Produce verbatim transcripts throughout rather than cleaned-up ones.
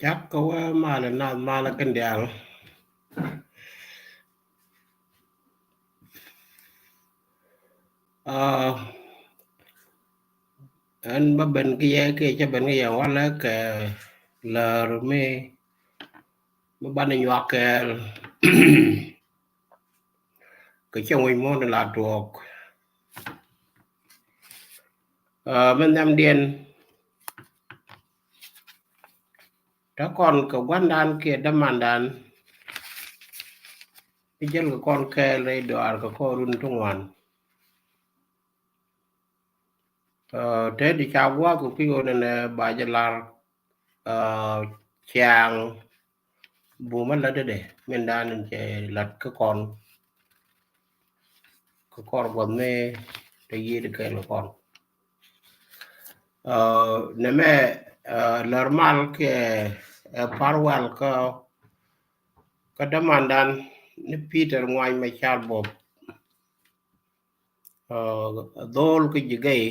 Cak kɛ wä malɛ nath malɛ kɛn diaal. Aa, ɛn bä ben ki yɛ ki cɛ ben ki yɛ walɛ kɛ lär mi, mi banɛ nyuak kɛɛl. Kɛ cɛ wec muɔ̱ɔ̱n la tuɔɔk. Aa, mi nhiamdiɛn. Te kɔn kɛ gua̱ndan kiɛ dämandan. Mi jäl kɛ kɔn kɛɛl rɛy dɔaar kɛ kɔn run ti ŋuan. Aa, te di ca gua̱a̱k kɛ kui̱ ɣöö nɛnɛ ba jɛ lar, aa, ciaŋ bumä lätdɛ min dan in cɛ lät kä kɔn. Kä kɔr guɔth ni te yiëëd kɛɛl kɔn. Aa, nɛmɛ, aa, lär mal kɛ, ɛ, par wal kä, kä dämandan ni Peter Ŋuany Macar Bop. Aa, dhol kä Jigɛy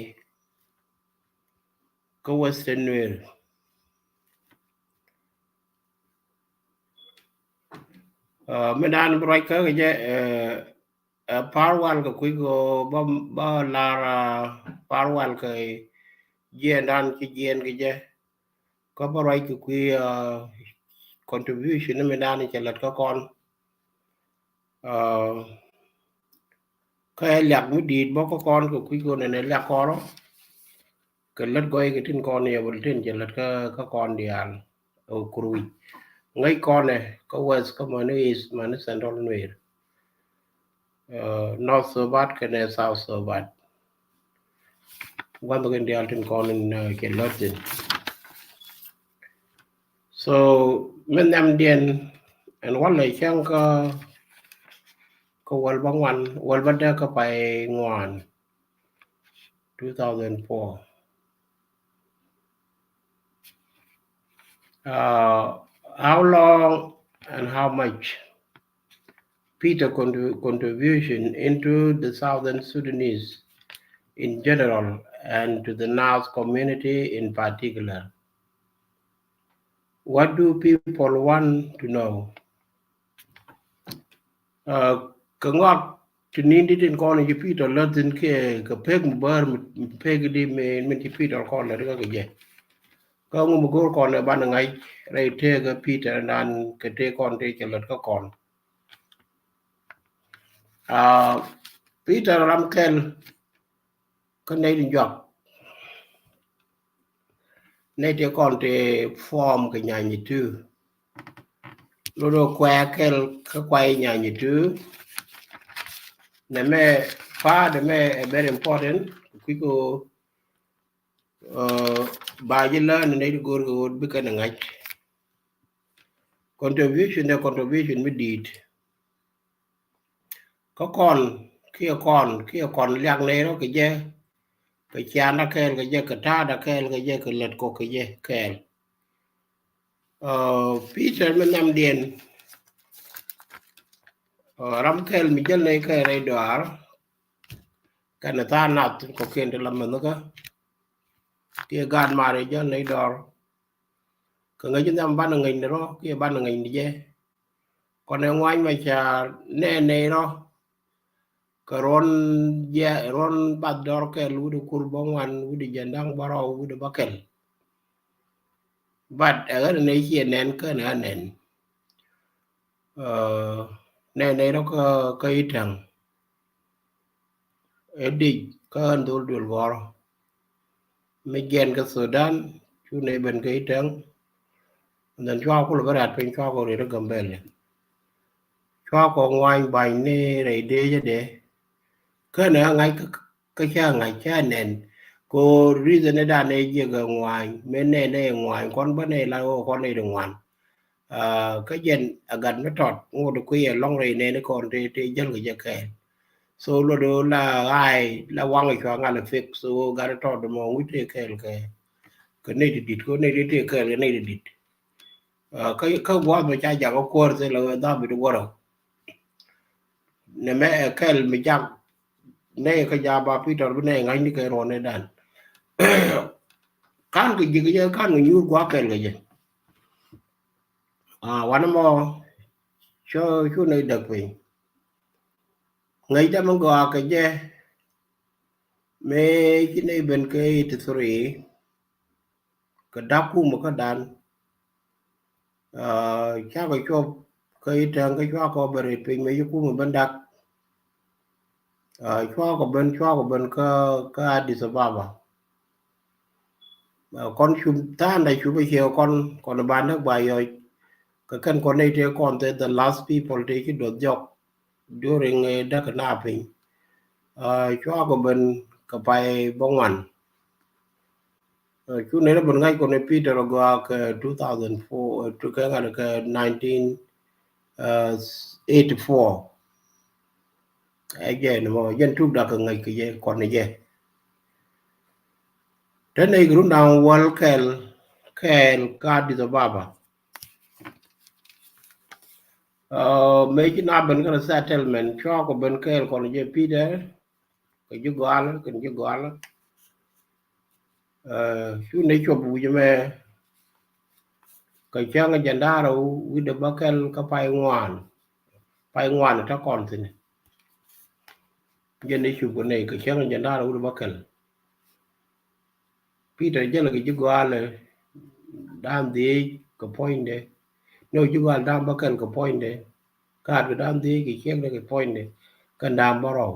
kä Western Nuer. Aa, mi dan bi ruac kä kɛ jɛ, ɛ, ɛ, par wal kɛ kui̱ kɛ bä, bä lar, aa, par wal kɛ jiɛn dan ci jiɛn kɛ jɛ. Kä bä ruac kɛ kui̱, aa, contribution mi dan cɛ lät kä kɔn. Aa, kä ɛ liak mi di̱i̱t bä kä kɔn kɛ kui̱ kɛ nɛnɛ liak kɔrɔ. Kɛ lät gɔy kɛ tin kɔn yɛ bä tin cɛ lät kä, kä kɔn diaal. Ɛ kuruc ŋäc kɔnɛ kä West kä mäni East mäni Central Nuer. Aa, North Sobat kɛnɛ South Sobat. Gua̱ndhɔ kɛn diaal tin kɔn in, aa, cɛ lät thin. So mi nhiamdiɛn ɛn walɛ cäŋ kä, kä wäl bä ŋuan, wäl bä däk kä pay ŋuan, two thousand four. Uh, how long and how much Peter contrib-, contribution into the Southern Sudanese in general and to the Naath community in particular? What do people want to know? Uh, kɛ ŋɔak ti ni̱n ti tin kɔn ci Peter lät thin kiɛ kɛ pek mi bär mi, mi pek di mi, min ci Peter kɔn lät kä kɛ jɛ. Kä ŋu mi go̱o̱r kɔn ɛ banɛ ŋa̱c rɛy tëëkä Peter dan kɛ tëë kɔn tëë cɛ lät kä kɔn. Aa, Peter ram kɛl kä nɛy ti juak. Nɛy ti kɔn ti form kɛ Nyanyitu. Lot ɔ kuɛ kɛl kä kuay Nyanyitu. Nɛmɛ part ɛmɛ ɛ very important. Kui̱ ko, uh, ba ji̱ lä ni nɛy ti go̱o̱r kɛ ɣöö bikɛ ni ŋa̱c. Contribution ɛ contribution mi di̱i̱t. Kä kɔn kiɛ kɔn kiɛ kɔn liak nɛy rɔ kɛ jɛ, kɛ cianda kɛɛl kɛ jɛ, kɛ ta̱a̱da kɛɛl kɛ jɛ, kɛ lät kɔ kɛ jɛ kɛɛl. Uh, Peter mi nhiamdiɛn, uh, ram kɛl mi jäl nɛy kɛ rɛy dɔaar. Kɛn tha̱a̱ŋ nath kɔ̱kiɛn ti la mänh kä kiɛ gaat mar i̱ jäl nɛy dɔɔr. Kɛ ŋäc nhiam banɛ ŋäc ni rɔ kiɛ banɛ ŋäc ni jɛ. Kɔnɛ Ŋuany Macar nɛ nɛy rɔ kɛ ruɔn jɛ, ruɔn bath dɔr kɛl wut i̱ kur bä ŋuan, wut i̱ jɛn da̱ŋ bä rɔ, wut i̱ bä kɛl. But ɛ ɣän nɛy ciɛ nɛn kɛn ɛ nɛn. Uh, nɛ nɛy rɔ kä, kä Itäŋ. Ɛ dic kä ɣän dhol duël gɔ̱rä. Mi jiɛn kä Sudan cu nɛy ben kä Itäŋ. And then cua kulɛ bä rɛ̈t piny, cua kɔ riet kä Gambɛl. Cua kɔ ŋuany bany ni rɛy dee jɛ dee. Kɛn ɛ ŋa̱c kä, kä cä ŋa̱c cä nɛn. Ko reason ni dan ɛ jiɛk ɛ ŋuany. Mi nɛn ɛ ŋuany kɔn bä nɛy la ɣöö kɔn nɛy di ŋuan. Ah, kä jɛn a gat mi tɔt ŋot kui̱ ɛ lɔŋ rɛy nɛni kɔn ti, ti jäl kɛ jɛ kɛɛl. So luɔt ɣöö la ɣa̱a̱y la waŋ cua ŋal ɛ fik. So gat tɔt mɔ wi̱c ti kɛɛl kɛ, kɛ nɛy ti di̱t, kɛ nɛy ti ti kɛɛl kɛ nɛy ti di̱t. Ah, kä, kä gua̱a̱th mɛ ca jak kä kuäär thil ɛ ɣöö dhabit guärä. Nɛmɛ ɛ kɛl mi jak nɛy kä jaba Peter bi nɛy ŋa̱cni kɛ ruɔ̱n ɛ dan. Kan kɛ ji̱ kɛ jɛ, kan kɛ nyuur gua̱a̱th kɛl kɛ jɛ. Wanɛ mɔ cɔ cu nɛy däk piny. Ŋäc dämɛ gɔaa kɛ jɛ mëë ci nɛy ben kɛ eighty three kɛ da̱k kumɛ kädan. Cakɛ cuɔp kä i̱ tɛŋ kä cuakɔ ben rit piny mëë ci kumɛ ben da̱k. Cuakɔ ben, cuakɔ ben kä, kä Addis Ababa. Kɔn cup tha̱a̱ŋda cup a ciɛ kɔn, kɔn bandä ba yɔc. Kɛ kɛn kɔn nɛy tëë kɔn the, the last people tëë ci duɔth jɔk during däk na piny. Cuakɔ ben kɛ pay bä ŋuan. Cu nɛy rɔ ben ŋa̱c kɔn ɛ Peter gɔaa kɛ two thousand four, tu kɛ ŋa̱t kɛ nineteen eighty four. Ɛ jɛ ni mɔ jɛn tuk dak kɛ ŋa̱c kɛ jɛ kɔn ni jɛ. Te nɛy kɛ run da̱ŋ wäl kɛl, kɛl kä Addis Ababa. Mëë ci na ben kä resettlement, cuakɔ ben kɛɛl kɔn jɛ Peter kɛ ji̱ gɔal, kɛn ji̱ gɔal. Cu nɛy cuɔp wi̱c mɛ kɛ cäŋ jɛn da̱rä wi̱cdɛ bä kɛl kä pay ŋuan, pay ŋuan tä kɔn thi̱n. Jɛn nɛy cup kɛ nɛy kɛ cäŋ jɛn da̱rä wi̱cdɛ bä kɛl. Peter jälɛ kɛ ji̱ gɔalɛ da̱a̱n dhiec kɛ puɔ̱nydɛ. Nɛ ji̱ gɔal da̱a̱n bäkɛl kɛ puɔ̱nydɛ. Gaat kɛ da̱a̱n dhiec kɛ ciekdɛ kɛ puɔ̱nydɛ. Kɛn da̱a̱n bärɔw.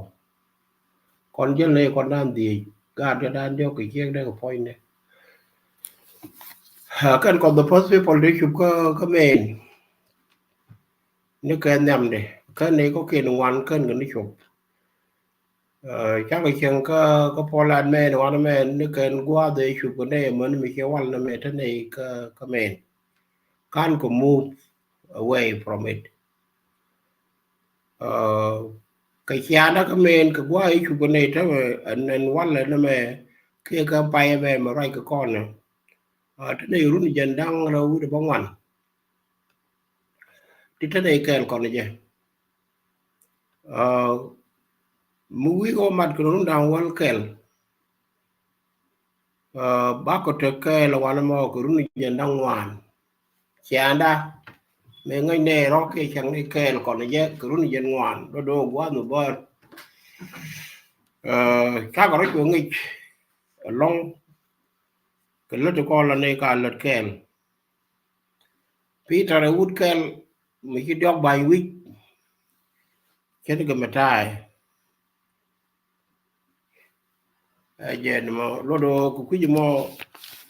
Kɔn jäl nɛ kɔn da̱a̱n dhiec. Gaat kɛ da̱a̱n diɔ̱k kɛ ciekdɛ kɛ puɔ̱nydɛ. Kɛn kɔn the first people dee cup kä, kä mɛn. Ni kɛ nhiamdɛ. Kɛn ni kɔ̱kiɛn ŋuan kɛn kɛ ni cup. Cakɛ cieŋ kä, kä Poland mɛn, wanɛ mɛn ni kɛn gua̱a̱th ɛ cup kɛ nɛy ɛmɛn mi ciɛ wal nɛ mɛ te nɛy kä, kä mɛn. Kan kɛ move away from it. Kɛ ciaŋdä kä mɛn kɛ gua̱a̱th ɛ cup kɛ nɛy te mɛ ɛn, ɛn wal nɛ mɛ kiɛ kä pay mɛ mɛ ruac kɛ kɔn nɛ. Te nɛy run jɛn da̱ŋ rɛw wi̱cdɛ bä ŋuan. Ti te nɛy kɛɛl kɔn jɛ. Mi wi̱i̱ kɛ wä mat kɛ run da̱ŋ wäl kɛl. Bakɔ te kɛɛl wanɛ mɔ kɛ run jɛn da̱ŋ ŋuan. Ciaŋda mëë ŋäc nɛ rɔ̱ kiɛ cäŋ ni kɛɛl kɔn jɛ kɛ run jɛn ŋuan do̱do̱ gua̱a̱th mi bäär. Cakɔ rɔ̱ cuɛ ŋic ɛlɔ̱ŋ kɛ lät ti kɔn la ni ka lät kɛɛl. Peter ɛ wut kɛl mi ci diɔk ba̱ny wi̱c. Cɛn kɛ mɛ ta̱a̱. Ɛ jɛn mɔ luɔt ɣöö kɛ kui̱c mɔ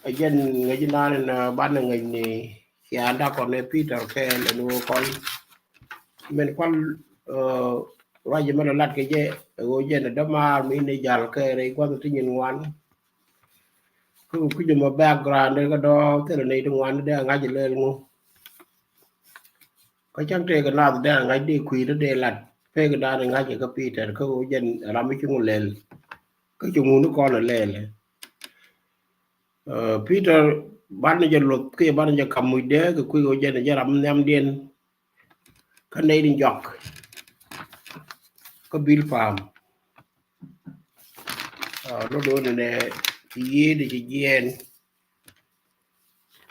ɛ jɛn ŋäc inan in banɛ ŋäc ni ciaŋda kɔn ɛ Peter kɛɛl ɛn ɣöö kɔn min kual ruac mɛ lɔ lat kɛ jɛ ɛ ɣöö jɛn ɛ dämaar mi ni jal kɛ rɛy gua̱th ti nyin ŋuan. Kä kɛ kui̱c mɔ background kä dɔ̱ thilɛ nɛy ti ŋuan dee ŋa̱c lɛl ŋu. Kä cäŋ tëëkɛ nath dee ŋa̱c dee kui̱ dee lat pek dan ŋa̱c kä Peter kä ɣöö jɛn ram mi ci ŋu lɛl. Kä ci ŋu ni kɔn lɛl. Peter banɛ jɛ luth kiɛ banɛ jɛ kam muc dee kɛ kui̱ ɣöö jɛn jɛ ram nhiamdiɛn. Kä nɛy ni jɔak kä bil pa̱a̱m. Lɔ do̱n nɛ ci yiëëdɛ ci jiɛɛn.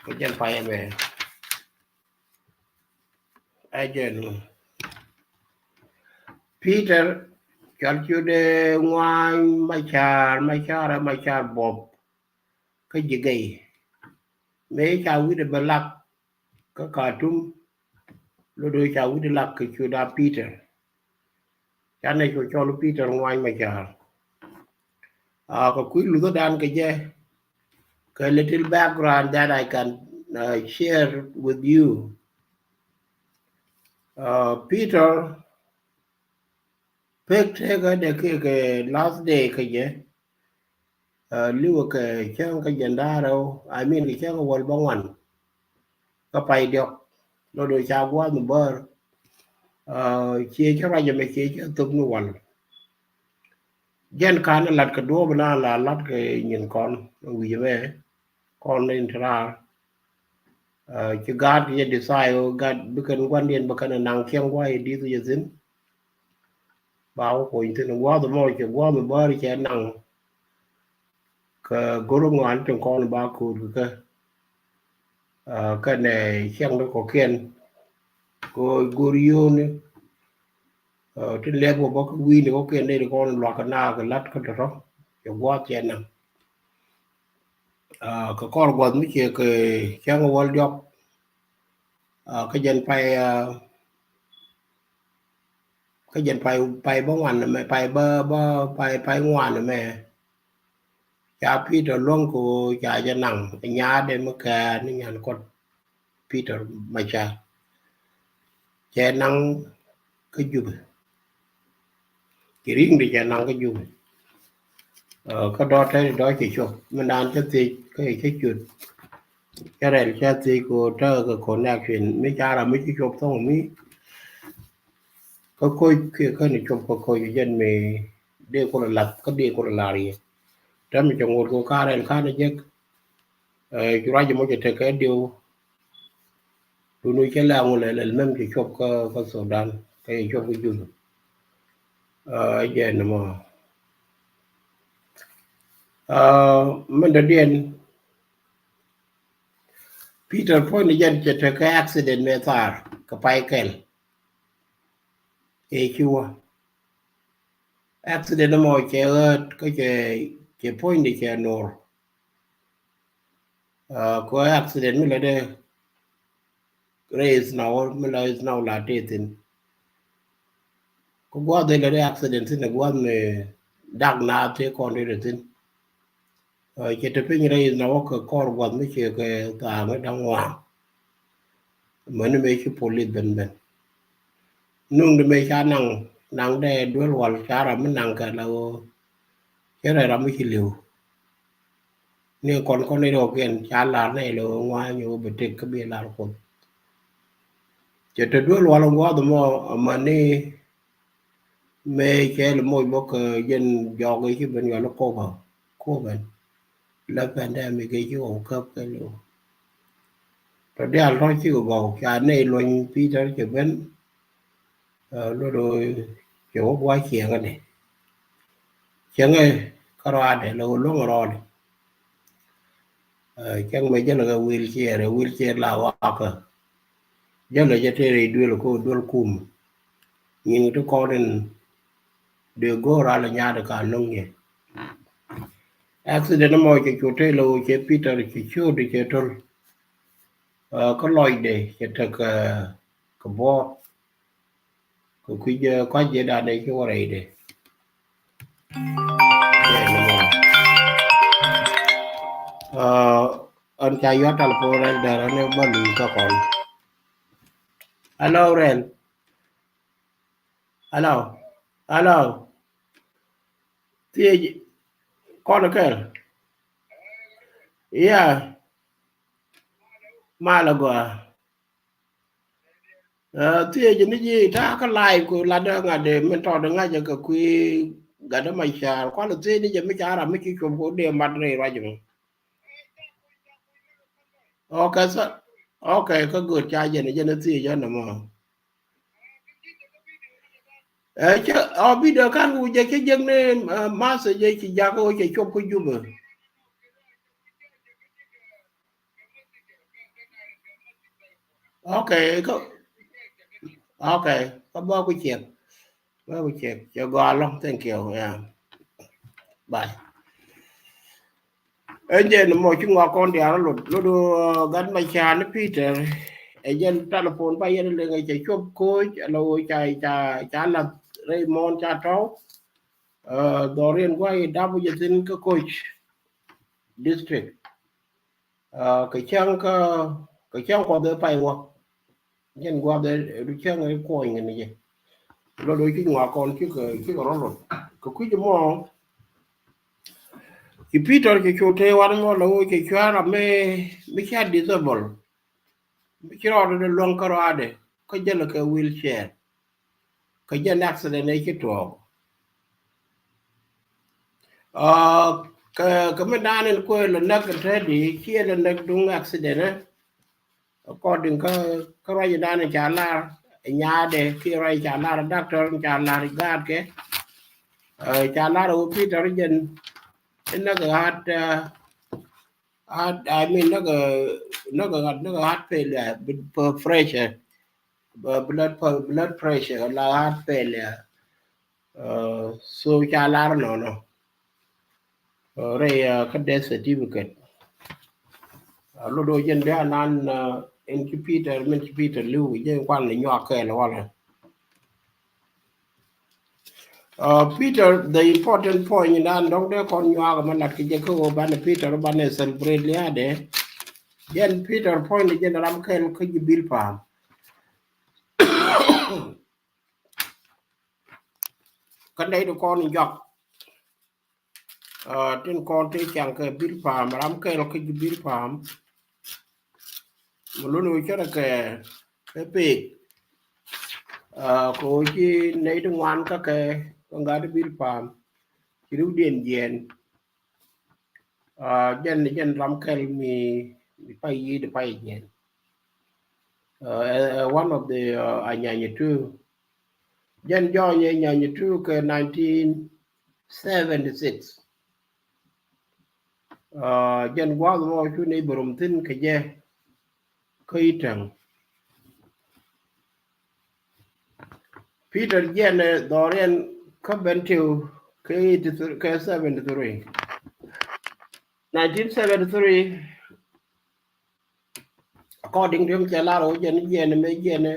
Kä jɛn payɛ mɛ ɛ jɛn Peter cɔal ciötdɛ ŋuany macar macar ɛ macar buɔp. Kä ji̱ gɛy mëë ca wi̱cdɛ bɛ lak kä Katum. Lɔ do̱ ca wi̱cdɛ lak kɛ ciötda Peter. Canɛ cu cɔl Peter ŋuany macar. Kɛ kui̱ luthädan kɛ jɛ kɛ little background that I can share with you. Peter pek tekä dee kiɛ kɛ last day kä jɛ. Liwɛ kɛ cäŋ kä jɛn da̱ŋ rɛw, I mean kɛ cäŋ kä wäl bäŋuan. Kä pay diɔk lɔ do̱ ca gua̱a̱th mi bäär. Ciɛ cä ruac ɛmɛ ciɛ cä thop ni wal. Jɛn ka̱n lat kɛ duɔ̱ɔ̱p na la lat kɛ nyin kɔn wi̱c ɛmɛ. Kɔn in te raar ci gaat kɛ jɛ decide ɣöö gaat bikɛn gua̱ndiɛn bikɛn ɛ naŋ cieŋ gua̱a̱c ɛ di̱th jɛ thi̱n. Ba wä kuɔny thi̱n gua̱a̱th ɛmɔ cɛ gua̱a̱th mi bäär cɛ naŋ. Kɛ go̱r ŋɔaani tin kɔn ba ko̱o̱t kɛ kɛ, ɛ, kɛnɛ ciɛŋ ni kɔ̱kiɛn. Kɛ go̱r yio̱o̱ni, ɛ, tin lɛp wä bä kä wi̱i̱ni kɔ̱kiɛn dee ti kɔn luak kɛ naak kɛ la̱t kä tɔ̱tɔ̱. Cɛ gua̱a̱th cɛ naŋ. Ɛ, kɛ kɔr gua̱th mi ciɛ kɛ cäŋ wäl diɔ̱k. Ɛ, kä jɛn pay, ɛ, kä jɛn pay, pay bä ŋuan ɛmɛ, pay bä, bä, pay, pay ŋuan ɛmɛ. Ca Peter Luɔ̱ŋ ko ca jɛ naŋ, nyaadɛ mi kɛ ni nyan kɔt Peter Macar. Cɛ naŋ kä Jubɛ. Ci ri̱ŋ di cɛ naŋ kä Jubɛ. Ɛ, kä dɔ̱ tɛni dɔ̱ cɛ cop. Mi naan cä thiec kä cä cut. Cä rɛl cä thiec ko täk kɛ connection. Mi ca ram mi ci cop thɔŋ mi. Kä koc kiɛ kä ni cop kä koc jɛn mi dee kulɛ lath kä dee kulɛ lar yɛ. Tɛm cɛ ŋot ko ka rɛl ka ni jek. Ɛ, cu ruac mɔ cɛ tek kɛ diw. Duni cɛ lɛ ŋu lɛ lɛ mɛm cɛ cop kä, kä Sudan, kä cɛ cop kä Jubɛ. Ɛ, jɛ ni mɔ. Ɛ, mɛn dɔ̱diɛn, Peter puɔ̱ny ni jɛn cɛ tek kɛ accident mɛ thar kɛ pay kɛl. Ɛ ci wä. Accident mɔ cɛ ɣäät kä cɛ, cɛ puɔ̱ny di cɛ nor. Ɛ, kɛ accident mi lɛ dee rɛy ithnaw, mi la ithnaw la tëë thi̱n. Kä gua̱a̱th dee lɛ dee accident thi̱n ɛ gua̱a̱th mi dak naath tëë kɔn dee thi̱n. Ɛ, cɛ te piny rɛy ithnaw kɛ kɔr gua̱th mi ciɛ kɛ tha̱a̱ŋ da̱ŋ ŋuan. Mäni mëë ci police ben ben. Nuŋdi mëë ca naŋ, naŋ dee duel wal ca ram mi naŋ kɛ la ɣöö cɛ rɛ ram mi ci li̱w. Ni kɔn kɔn ni rɔɔkiɛn ca lar nɛ ilɛ ŋuany ɣöö bi tëk kä bi lar Kuoth. Cɛ te duel wal ŋuɔth mɔ amäni mëë cɛ lɛ moc bä kɛ jɛn jɔk i̱ ci ben yɔl i̱ Koba, Koba ɛn. La pandemic i̱ ci wä käp kɛ liw. Tɔ diaal tɔ ci kɛ gɔw ca nɛy luɔny Peter cɛ ben. Ɛ, luɔt ɣöö cɛ wä gua̱c ciɛŋädɛ. Ciɛŋɛ kä rɔaadɛ lɛ ɣöö luäŋ rɔɔdɛ. Ɛ, cäŋ mɛ jälɛ kɛ wheelchair, ɛ wheelchair la wakä. Jälɛ jɛ tëë rɛy duel kä duel kum. Nyin ti kɔn in dee go̱o̱r alɛ nyaatɛ ka no̱ŋ yɛ. Accident mɔ cɛ cu tëë lɛ ɣöö cɛ Peter cɛ ciöötdɛ cɛ töl. Ɛ, kä lɔcdɛ cɛ tek, ɛ, kɛ buɔ̱ɔ̱t. Kɛ kui̱, ɛ, kɔc jɛ danɛ ci wä rɛydɛ. Ɛ, ɣän ca yuat telephone rɛl dɛr ɣän bä luny kä kɔn. Hello, rɛl. Hello. Hello. Thiec kɔn kɛl. Yeah. Malɛ gɔaa. Ɛ, thiec ni ji̱ ta̱a̱ kä live ku latdä ŋa̱t dee min tɔɔt ŋa̱c kɛ kui̱ gatdä ma ca̱a̱r. Kualɛ thiec ni jɛ mi ca̱a̱r ram mi ci cuɔp ku dee mat rɛy ruac mi. Okay, so, okay, kä good ca jɛn, jɛn thiec jɛn mɔ. Ɛ, cä, ɔ, video kan ku jɛ cä jek ni, ɛ, message jɛ ci jak ɔ cɛ cuɔp kä Jubɛ. Okay, kä, okay, kä bä ku ciɛk. Bä ku ciɛk. Cɛ gɔaa lɔŋ, thank you, yeah. Bye. Ɛn jɛn mɔ ci ŋɔak kɔn diaal lot, lot, ɛ, gat ma ca̱a̱n Peter. Ɛ jɛn telephone ba yɛn liŋ ɛ cɛ cuɔp koc, ala ɣöö ca, ca, ca lath rɛy muɔ̱ɔ̱n ca tɔ̱w. Ɛ, dhɔriɛn gua̱a̱c dap jɛ thi̱n kä koc district. Ɛ, kɛ cäŋ kä, kɛ cäŋ kuɔth ɛ pay wä. Jɛn gua̱a̱th ɛ du cäŋ ɛ kuɔny kɛ ni jɛ. Lot ɛ ci ŋɔak kɔn cikɛ, cikɛ rɔ lot. Kɛ kui̱c mɔ, ci Peter cɛ cu tëë wan mɔ la ɣöö cɛ cua̱r ram mi, mi ca disable. Mi ci rɔɔdɛ luäŋ kä rɔaadɛ. Kä jälɛ kɛ wheelchair. Kä jɛn accident ɛ ci tuɔɔk. Aa, kɛ, kɛ mi naan in kuëë lɛ näk in te di, ciɛ lɛ näk duŋ accident ɛ. According kä, kä ruac in naan in ca lar, nyaadɛ, kiɛ ruac in ca lar, doctor in ca lar, gaatkɛ. Ɛ, ca lar wä Peter jɛn, Näk ɛ heart, uh, heart, I mean, näk ɛ, näk ɛ heart, näk ɛ heart failure, b-, p-, pressure, b-, blood p-, blood pressure la heart failure. Uh, so ca lar nɔnɔ. Uh, rɛy, uh, kä death certificate. Uh, lot ɔ jɛn dee anan, uh, in ci Peter, min ci Peter li̱w jɛ kuan ni nyuak kɛɛl walɛ. Uh, Peter, the important point in dan dɔŋ dee kɔn nyuak mɛ lat kɛ jɛ kä ɣöö banɛ Peter banɛ celebrate liaadɛ. Jɛn Peter point jɛn ram kɛɛl kä ji̱ Bilpam. Kä nɛy ti kɔn in jɔak. Uh, tin kɔn ti caŋ kɛ Bilpam, ram kɛɛl kä ji̱ Bilpam. Mɛ luni wä cärɛ kɛ, kɛ pek. Uh, kɛ wä ci nɛy ti ŋuan kä kɛ, kä ŋa̱t Bilpam. Ci riwdiɛn jiɛn. Uh, jɛn, jɛn ram kɛl mi, mi pay yi̱ di pay jiɛn. Uh, uh, one of the, uh, Anyanya two. Jɛn jɔny Anyanya two kɛ nineteen seventy-six. Uh, jɛn gua̱a̱th mɔ cu ni bɛ rom thi̱n kɛ jɛ kä Itäŋ. Peter jiɛn ɛ dhɔriɛn kä Bentiu kɛ eighty-three, kɛ seventy-three. Nineteen seventy-three, according to him, cɛ lar ɣöö jɛn jiɛn ɛ mëë jiɛn ɛ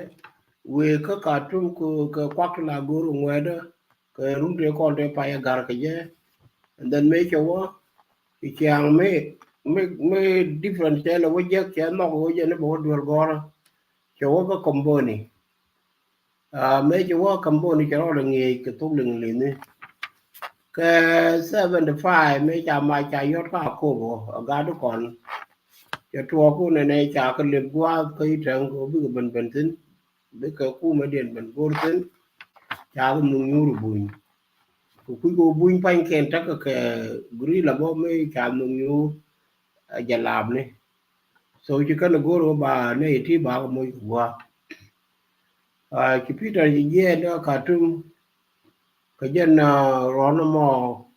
wëë kä Khartoum kɛ, kɛ kuak ti la go̱o̱r ŋuɛɛdä kɛ run tëë kɔn tëë pay ɛ ga̱r kɛ jɛ. And then mëë cɛ wä i̱ ciaŋ mëë, mëë, mëë different cɛ lɛ wä jek cɛ nhɔk ɣöö jɛn i̱ bɛ wä duel gɔ̱rä. Cɛ wä kä Komboni. Ah, mëë cɛ wä Komboni cɛ rɔɔdɛ ŋi̱eec kɛ thok liŋ li̱ni. Kɛ seventy five mëë ca mac ca yɔt kä Akobo a gat kɔn. Cɛ tuɔɔk kun nɛnɛ ca kɛ lep gua̱a̱th kä Itäŋ kɛ bikɛ ben ben thi̱n. Bikɛ kumɛ diɛn ben go̱r thi̱n. Ca kɛ muŋ nyuur buny. Kɛ kui̱ kɛ buny pa̱ny kɛn täk kɛ guerrilla bä mëë ca muŋ nyuur a jɛ lapni. So ci kɛn go̱r ba nɛ iti ba kɛ moc kɛ gua̱a̱. Ah, ci Peter ci jiɛɛn kä Khartoum. Kɛ jɛn, ah, rɔn mɔ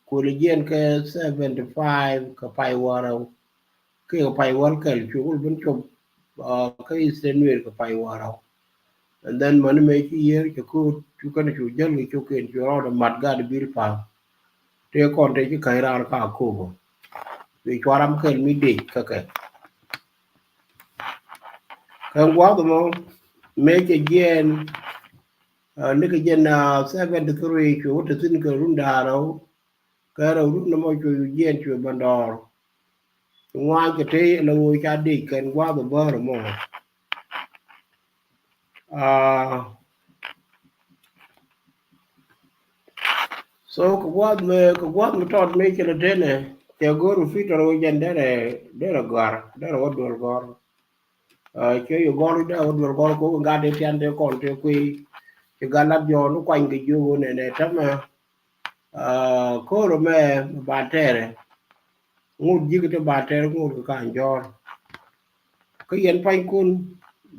kuɔl jiɛn kɛ seventy five kɛ pay wäl rɛw. Kɛ kɛ pay wäl kɛl cu kul ben cop, ah, kä Eastern Nuer kɛ pay wäl rɛw. And then mani mëë ci yiër cɛ ko̱o̱t cu kɛn cu jäl kɛ cok kɛn cu rɔɔdɛ mat gat Bilpam. Tëë kɔn tëë ci käc raan kä Akobo. Bi cua ram kɛl mi dec kä kɛ. Kɛ gua̱a̱th mɔ mëë cɛ jiɛɛn, ah, nikɛ jɛn, ah, seventy three cu wä te thi̱n kɛ run da̱ŋ rɛw. Kɛ rɛw run nɔmɔ cu jiɛɛn cu bɛn dɔɔr. Ŋuan kɛ tëë la wee ca dec kɛn gua̱a̱th bäär mɔ. Ah, so kɛ gua̱a̱th mi, kɛ gua̱a̱th mi tɔt mi cɛ lɛ tenɛ cɛ go̱r Peter wee jɛn derɛ, derɛ gɔ̱a̱r, derɛ wä duel gɔ̱a̱r. Ah, cɛ yɛ gɔ̱a̱r derɛ wä duel gɔ̱a̱r kɛ wä gat dee tian dee kɔn tëë kui̱. Cɛ gat lat jɔɔn kuany kɛ jiök wä nɛnɛ tämɛ. Ah, ko̱r mɛ ba tɛrɛ. Ŋut ji̱k ti ba tɛrɛ ŋut kɛ ka̱n jɔ̱ɔ̱r. Kä yɛn pa̱nykun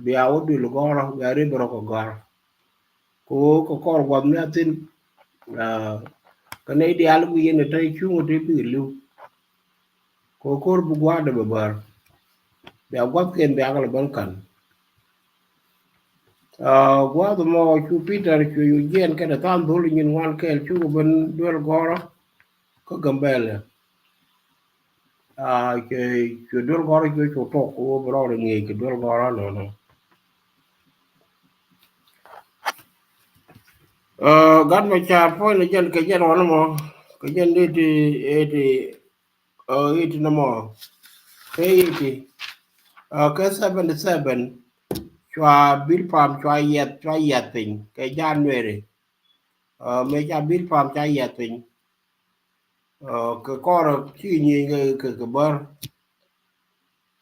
bia wä duël gɔ̱rä, bia ri bɛ rɔ kɛ gɔ̱rä. Kɛ ɣöö kɛ kɔr gua̱th mi a thi̱n. Ah, kɛ nɛy diaal mi yɛn ɛ tɛy cuŋ ɛ ti bikɛ li̱w. Kɛ ɣöö ko̱r bi gua̱a̱r dee bɛ bäär. Bia gua̱thkiɛn bia kɛ lɛ ben ka̱n. Ah, gua̱a̱th mɔ cu Peter cu yu jiɛɛn kɛnɛ tha̱a̱ŋ dho̱l nyin ŋuan kɛɛl cukɛ ben duel gɔ̱rä kä Gambɛlɛ. Ah, cɛ, cɛ duel gɔ̱rä cɛ cu tok kɛ wä bi rɔɔdɛ ŋi̱eec kɛ duel gɔ̱rä nɔnɔ. Ah, gat mɛ ca puɔ̱ny ni jɛn kɛ jɛn ɣɔn mɔ kɛ jɛn di ti, ɛ ti, ah, iti nɔmɔ. Kɛ iti, ah, kɛ seventy seven cua Bilpam cua yiath, cua yiath piny kɛ January. Ah, mëë ca Bilpam ca yiath piny. Ah, kɛ kɔrɛ ci nyieny kɛ, kɛ, kɛ bär.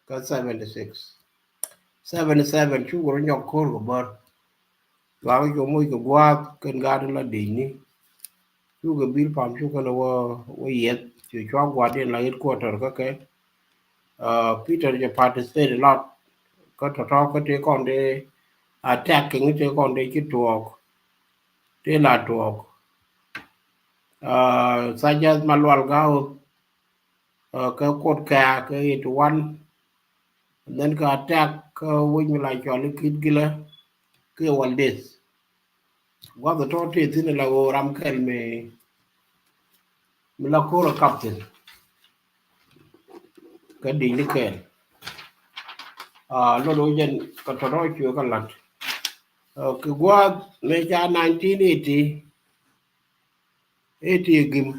Kä seventy six. Seventy seven cukɛ rɔ nyɔk ko̱r kɛ bär. Cua kɛ cu moc kɛ gua̱a̱th kɛn gat la dicni. Cukɛ Bilpam cukɛ ni wä, wä yieth. Cu cua gua̱a̱th in la headquarter kä kɛ. Ah, Peter jɛ participate a lot. Kä tɔ̱tɔ̱ kä tëë kɔn dee attacking tëë kɔn dee ci tuɔɔk. Tëë la tuɔɔk. Ah, such as Malual Ga̱a̱th. Kä Kuɔt Kɛ̈ɛ̈ kɛ eighty one. And then kɛ attack kä wec mi la cɔl i̱ Kitgilɛ kiɛ Waldith. Gua̱th ɛ tɔ̱ tëë thi̱n ɛ la ɣöö ram kɛl mi, mi la ko̱r ɛ kap thi̱n. Kä di̱ny ni kɛɛl. Lot ɣöö jɛn kɛ tɔ̱tɔ̱ cuɛ kɛ la̱t. Kɛ gua̱a̱th mëë ca nineteen eighty, eighty ɛ gim.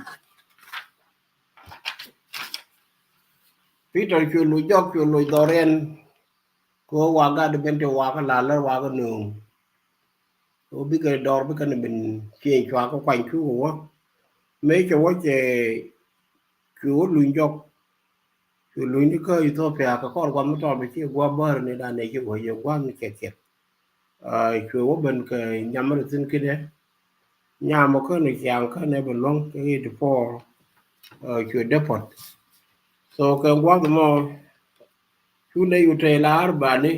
Peter cuɛ loc jɔk, cuɛ loc dhɔriɛn. Kɛ ɣöö wakä gat ben ti wakä la lär wakä nööŋ. Kɛ ɣöö bikɛ dɔr bikɛ ni ben ciëny cua kä kuany cukɛ wä. Mëë cɛ wä cɛ cuɛ wä luny jɔk. Cuɛ luny ni kä Ethiopia kɛ kɔr gua̱th mi tɔɔr bɛ ci gua̱th bäär ni dan nɛ ci wä yɛ gua̱th mi cɛ kiɛt. Cuɛ wä ben kɛ nyam mi ri thi̱n kidɛ. Nyam mɔ kä ni ciaŋ kä nɛ bɛ luäŋ kɛ eighty four. Cuɛ deport. So kɛ gua̱th mɔ cu nɛ yu tɛy la arbani.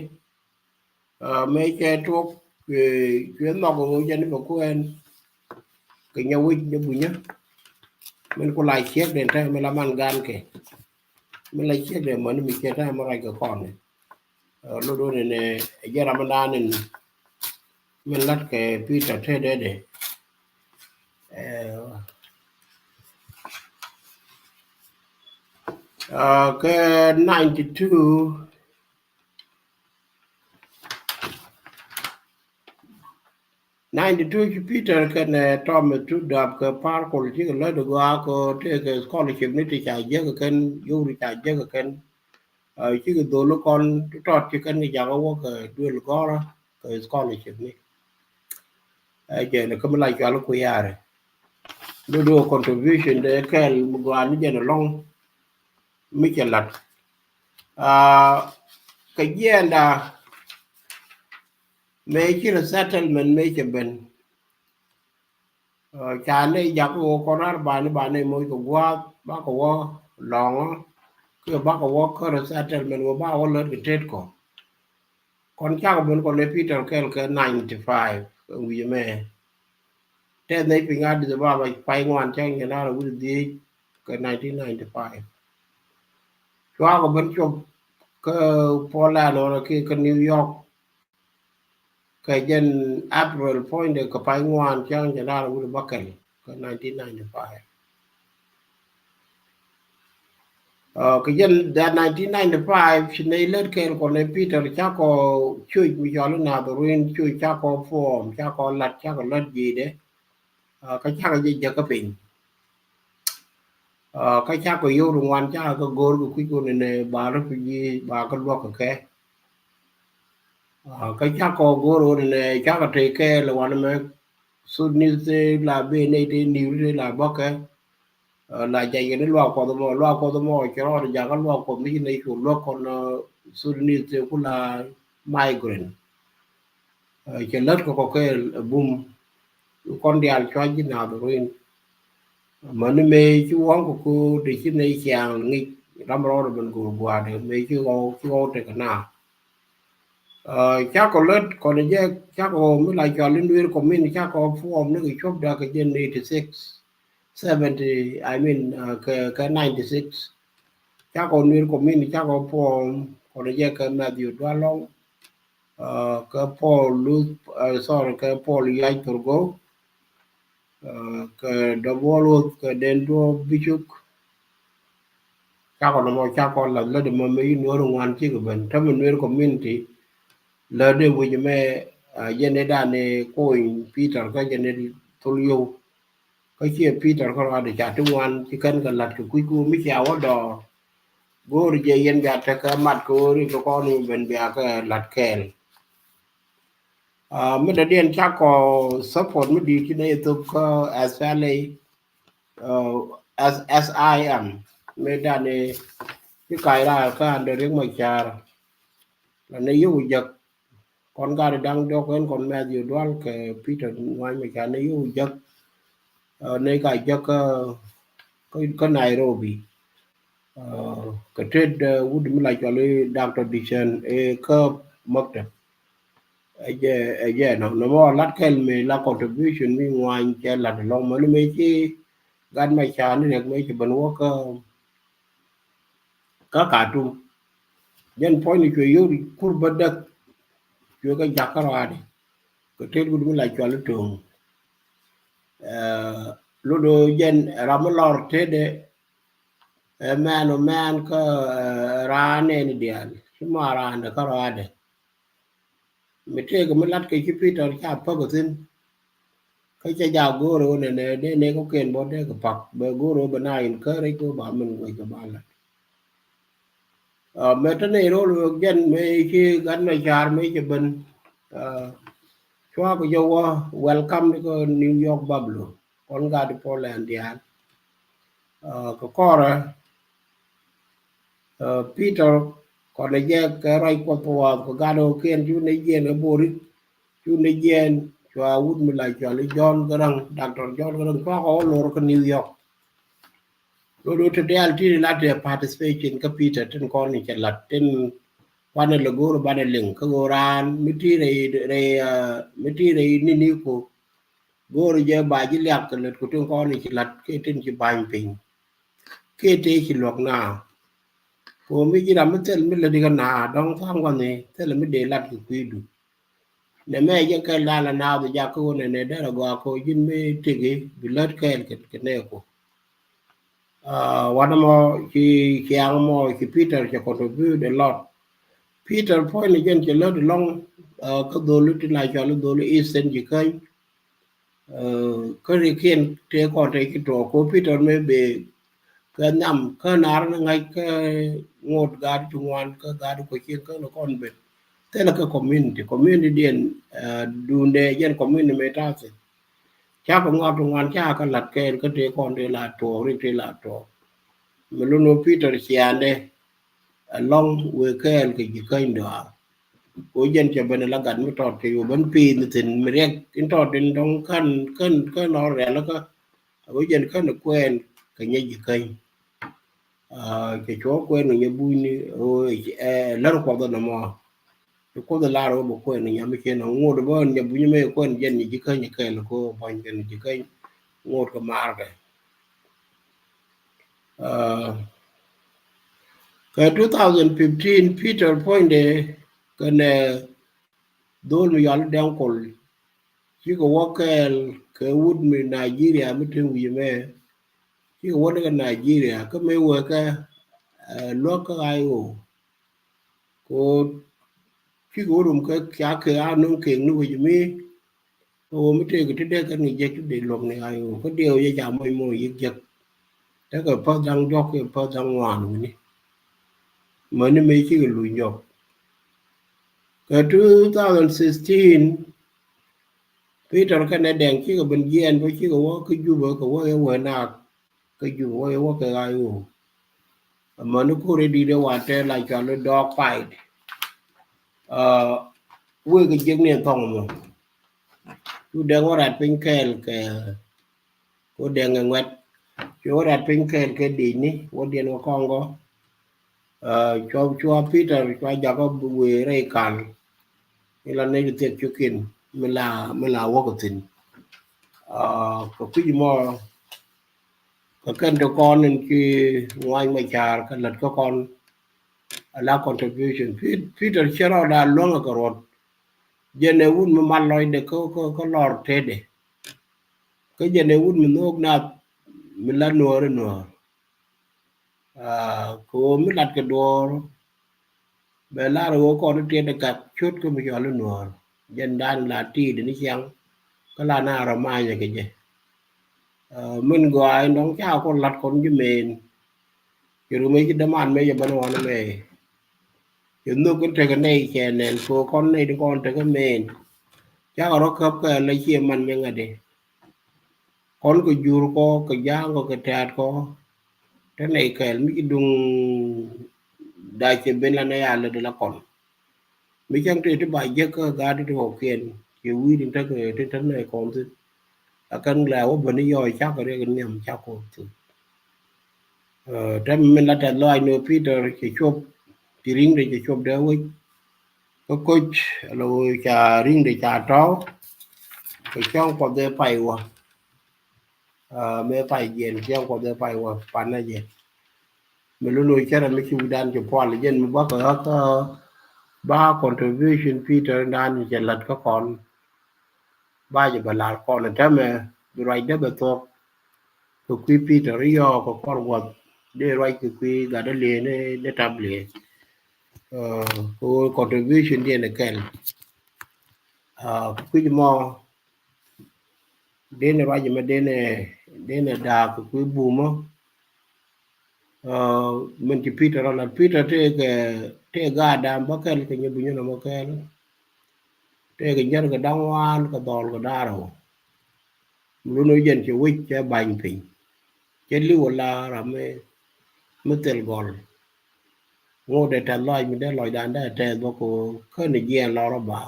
Mëë cɛ tuɔk cuɛ nhɔk ɣöö jɛn bɛ kuɛn kɛ nyɛ wi̱c ni bunyä. Min ku la ciek den tɛ mi la man gan kɛ mi la ciek den mäni mi ciek tɛ mi ruac kɛ kɔn ni. Lot wä ni ni jɛ ram mi naan ni min lat kɛ Peter te dee dee. Kɛ ninety two. Ninety two ci Peter kɛnɛ Thomas Tudap kɛ Parkul cikɛ lät gɔaa kɛ tëëkɛ scholarship ni ti ca jiäk kɛn, yuri ca jiäk kɛn. Cikɛ dholi kɔn tɔt ci kɛn kɛ jakä wä kɛ duel gɔrä kɛ scholarship ni. Ɛ jɛn kä mi la cual ku yarɛ. Dodo contribution de kɛl mi gɔaa ni jɛn alɔŋ mi cɛ lat. Kɛ jiɛnda mëë ci resettlement mëë cɛ ben. Ca nɛ jak wä kɔn ar bani bani moc kɛ gua̱a̱th bakɛ wä lɔŋä kiɛ bakɛ wä kä resettlement wä bakɛ wä lät kɛ tet kɔ. Kɔn cakɔ ben kɔn ɛ Peter kɛl kɛ ninety five kɛ wi̱i̱ mɛ. Tɛth nɛy piny Addis Ababa pay ŋuan cäŋ jɛ nar a wi̱r dhiec kɛ nineteen ninety five. Cuakɔ ben cop kä Portland ɔnɔ kiɛ kä New York. Kɛ jɛn April puɔ̱nydɛ kɛ pay ŋuan cäŋ jɛ nar a wi̱r bakɛl kɛ nineteen ninety five. Kɛ jɛn that nineteen ninety five ci nɛy lät kɛɛl kɔn ɛ Peter cakɔ cuc mi cɔl i̱ Nadharin cuc cakɔ form cakɔ lat cakɔ lät ji̱dɛ. Kä cakɔ jɛ jäkä piny. Kä cakɔ yio̱w ri ŋuan cakɔ kä go̱o̱r kɛ kui̱c wun inɛ ba refugee ba kä luɔk kɛ kɛ. Kä cakɔ go̱o̱r wun inɛ cakɔ tëë kɛɛl wanɛ mɛ Sudanese la ben nɛy tëë niw tëë la bäkɛ. La jac kɛ ni luak kuɔth mɔ, luak kuɔth mɔ cɛ rɔɔd jakä luak kuɔth mi ci nɛy cu luäk kɔn Sudanese tëë ku la migrant. Cɛ lät kɛ kɔkɛ bum kɔn diaal cuac ji̱ Nadharin. Mäni mëë ci waŋ kɛ ko̱o̱r dee ci nɛy ciaŋ ŋic ram rɔɔdɛ ben go̱o̱r gua̱a̱dɛ mëë ci ɣɔw ci ɣɔw tekɛ na. Cakɔ lät kɔn jɛ cakɔ mi la cɔal in Nuer community cakɔ form ni kɛ cuɔp dak kɛ jɛ eighty six, seventy, I mean kɛ kɛ ninety six. Cakɔ Nuer community cakɔ form kɔn jɛ kɛ Matthew Dualɔŋ. Kɛ Paul Luth, sorry, kɛ Paul Yac Thurgo. Kɛ Dɔbuɔl Wuoth kɛ Den Duɔp Bicuk. Cakɔ nɔmɔ cakɔ lath lätdɛ mɔ mɛ yi Nuer ŋuan cikɛ ben tämɛ Nuer community. Lätdɛ wi̱c mɛ jɛn i̱ dan i̱ kony Peter kä jɛn i̱ thul yow. Kä ciɛ Peter kä ruaadɛ ca ti ŋuan ci kɛn kɛ la̱t kɛ kui̱ ku mi cia wä dɔɔr. Go̱o̱r jɛ yɛn bia tekɛ mat kɛ ɣöö ri kɛ kɔn mi ben bia kɛ la̱t kɛɛl. Mi dɔ̱diɛn cakɔ support mi di̱i̱t ci nɛy thop kä S P L A, S I M mi dani ci kac raar kä Andrew Riek Machar. La nɛ yio̱w jäk kɔn gat da̱ŋ diɔ̱k ɛn kɔn Matthew Dual kɛ Peter Ŋuany Machar nɛ yio̱w jäk. Nɛ ka jäk kä kä Nairobi. Kɛ tet wut mi la cɔl i̱ Doctor Dicen ɛ kä maktab. Ɛ jɛ ɛ jɛ nɔ nɔmɔ lat kɛl mi la contribution mi Ŋuany cɛ lat ɛlɔŋ mäni mëë ci gat Machar ni rɛk mëë ci ben wä kä kä Khartoum. Jɛn puɔ̱nyni cuɛ yio̱w kur bädäk, cuɛ kɛ jakä rɔaadɛ kɛ tet wut mi la cual i̱ To̱o̱ŋ. Ɛ, lot ɣöö jɛn ram mi lɔr tetdɛ ɛ mɛn ɔ mɛn kä, ɛ, raan nɛɛni diaal ci ma raandɛ kä rɔaadɛ. Mi tëëkɛ mi latkɛ ci Peter ca päk ɛ thi̱n. Kä cɛ ja go̱o̱r ɣöö nɛnɛ dee nɛy kɔ̱kiɛn bä dee kɛ pa̱k, bɛ go̱o̱r ɣöö bɛ na encourage kɛ ɣöö ba min guɛc kɛ ba la̱t. Ɛ, mëë te nɛy ro̱l wek jɛn mëë ci gat mɛ ca̱r mëë cɛ ben. Ɛ, cua kɛ jɛ wä welcome ni kä New York Buffalo. Kɔn gat Portland diaal. Ɛ, kɛ kɔrɛ, ɛ, Peter kɔn ɛ jɛ kɛ ruac Kuɔth kɛ wath kɛ gat ɣöö kiɛn cu nɛy jiɛn kɛ bo̱o̱ri, cu nɛy jiɛn cua wut mi la cɔal i̱ John Garang, Doctor John Garang, cua kɛ wä lor kä New York. Lot ɣöö te diaal ti lat ɛ participation kä Peter tin kɔn ni cɛ la̱t tin kuanɛ lɛ go̱o̱r banɛ liŋ kä ɣöö raan mi ti rɛy, rɛy, ɛ, mi ti rɛy nini ku go̱o̱r jɛ ba ji̱ liak kɛ lät ku tin kɔn ni ci la̱t kiɛ tin ci ba̱ny piny. Kiɛ tëë ci luɔ̱k na. Ku mi ji̱ ram mi thil mi lätdi kä na dɔ̱ŋ tha̱a̱ŋ gua̱ni thil mi dee lat kɛ kui̱du. Nɛ mɛ jɛ kɛl da̱a̱n la naath jak kä ɣöö nɛnɛ derɛ gɔaa kɛ ɣöö ji̱n mi tëki bi lät kɛɛl kɛ, kɛ nɛɛku. Ɛ, wanɛ mɔ ci ciaŋ mɔ ci Peter cɛ contribute a lot. Peter puɔ̱nyni jɛn cɛ lät ɛlɔ̱ŋ, ɛ, kä dholi tin la cɔal i̱ dholi Eastern Jikäny. Ɛ, kä rikiɛn tëë kɔn tëë ci tuɔɔk kɛ ɣöö Peter mëë bɛ kɛ nhiam kä naar ni ŋa̱c kä ŋot gaat ti ŋuan kä gaat ti kuecin kä ni kɔn ben. Thilɛ kɛ community, community diɛn, ɛ, duundɛ jɛn community mëë ta̱a̱ thi̱n. Cakɛ ŋɔak ti ŋuan cakɛ la̱t kɛɛl kä tëë kɔn tëë la tuɔɔk, rik tëë la tuɔɔk. Mi lun wä Peter ciaandɛ ɛlɔ̱ŋ wëë kɛɛl kɛ Jikäny dɔaar. Ko jɛn cɛ ben ala gat mi tɔt kɛ yo̱o̱ ben pi̱i̱th ni thi̱n mi riɛk in tɔt in dɔ̱ŋ kän, kän, kän ɔ rialikä. Ko jɛn kän kuɛɛn kɛ nyɛ Jikäny. Aa, cɛ cuɔ kuɛɛn kɛ nyɛ Bunyni, ɣöö, ɛ, lär Kuɔth ɛn ɛmɔ. Ci Kuoth ɛ lar ɣöö bɛ kuɛɛn kɛ nyam mi cien ɔ ŋot bä nyɛ Bunyni mëë kuɛɛn jɛn nyɛ Jikäny kɛɛl ko bäny kɛn Jikäny ŋot kɛ maarkɛ. Aa, kɛ two thousand fifteen Peter puɔ̱nydɛ kɛnɛ dhol mi yɔal i̱ Dɛŋ Kol cikɛ wä kɛɛl kɛ wut mi Nigeria mi te wi̱i̱ mɛ. Cikɛ wä ni kɛ Nigeria kä mëë wee kɛ, ɛ, luäk kä I O. Ko cikɛ wä rum kä ca kɛ a no̱ŋ kek ni wec mi. Kä ɣöö mi tëëkɛ ti dee kɛn kɛ jek ti dee luɔ̱k ni I O kä diɛw jɛ ca moc moc yiëk jek. Tekɛ päth da̱ŋ diɔ̱k kɛ päth da̱ŋ ŋuan wi̱ni. Mäni mëë cikɛ luny jɔk. Kɛ two thousand sixteen Peter kɛnɛ Dɛŋ cikɛ ben jiɛɛn bä cikɛ wä kä Jubɛ kɛ wä ɛ wee naak. Kä Jubɛ wä ɛ wä kɛ I O. Amäni ko̱r ɛ di̱t ɛ wa tɛɛ la cual i̱ dog fight. Aa, wëë kɛ jiäkni ɛn thɔŋ ɛmɔ. Cu Dɛŋ wä rat piny kɛɛl kɛ, ko Dɛŋ ɛ ŋuɛt. Cu wä rat piny kɛɛl kɛ di̱cni wä diɛn wä kɔŋ gɔ. Aa, cua, cua Peter cua jakä wëë rɛy kal. Ila nɛy ti thiɛk cukin mi la, mi la wäk thi̱n. Aa, kɛ kui̱c mɔ kɛ kɛn ti kɔn in ci ŋuany mɛ ca̱a̱r kɛ lät kä kɔn. Ala contribution. Pet-, Peter cɛ rɔɔda luäŋ kɛ ruɔt. Jɛn ɛ wut mi mal lɔcdɛ kä, kä, kä lɔr tetdɛ. Kä jɛn ɛ wut mi nhok nath mi la nuɔɔr i̱ nuɔɔr. Aa, kɛ ɣöö mi lat kɛ duɔ̱ɔ̱r bɛ lar ɣöö kɔn i̱ tiɛt i̱ kak cot kä mi cɔal i̱ nuɔ̱ɔ̱r. Jɛn dan la ti̱i̱t ni ciaŋ kä la na rɔ manyɛ kɛ jɛ. Aa, min gɔaa in dɔ̱ŋ ca kɔn lat kɔn ji̱ men. Cɛ rum ëë ci däman mëë cɛ bän wan mëë cɛ nhök in tekɛ nɛy cɛ nɛn kɛ ɣöö kɔn nɛy ti kɔn tekɛ men. Cakɛ rɔ käp kɛ la ciɛ man nyɛ ŋädi. Kɔn kɛ jur kɔ kɛ ja̱a̱ŋ kɔ kɛ tɛ̈t kɔ. Te nɛy kɛɛl mi ci duŋ da̱c cɛ ben la nɛy a lät la kɔn. Mi cäŋ tëë ti ba jiäk kä gaat ti ti kɔkiɛn ciɛ wi̱i̱ tin tekɛ tin te nɛy kɔn thi̱n. A kɛn lɛ wä ben i̱ yɔɔc cakɛ riɛk in nhiam cakɔ thi̱n. Ɛ, tɛm min la tɛth lɔaac ni Peter cɛ cop, ci ri̱ŋdɛ cɛ cop dee wec. Kä koc ala ɣöö ca ri̱ŋdɛ ca tɔ̱w. Kɛ cäŋ Kuɔth dee pay wä. Ɛ, mëë pay jiɛn cäŋ Kuɔth dee pay wä panɛ jɛ. Mi lun wä cɛ rɛ mi ci wi̱dan ci pual jɛn mi bä kä kä ba contribution Peter dan cɛ lät kä kɔn. Ba jɛ bä lar kɔn tämɛ bi ruacdä bɛ thuɔk. Kɛ kui̱ Peter i̱ yɔɔk kɛ kɔr guɔth dee ruac kɛ kui̱ gat dee liee ni dee tam liee. Kɛ contribution diɛn ɛ kɛl. Kɛ kui̱ mɔ dee ni ruac mɛ dee ni dee ni daak kɛ kui̱ bumä. Min ci Peter rɔ lat Peter tëëkɛ tëë gaat dam bä kɛl kɛ nyɛ bunyä nɔmɔ kɛl. Tëëkɛ nyɛr kɛ da̱ŋ wan kɛ dhɔl kɛ da̱ŋ rɛw. Mi lun wä jɛn ci wec cɛ bany piny cɛ li̱w wä la ram mi mi thil gɔl. Ŋot dee tɛth lɔc mi dee lɔcdan dee tɛth bä ko ken jiɛɛn lɔ rɔ ba.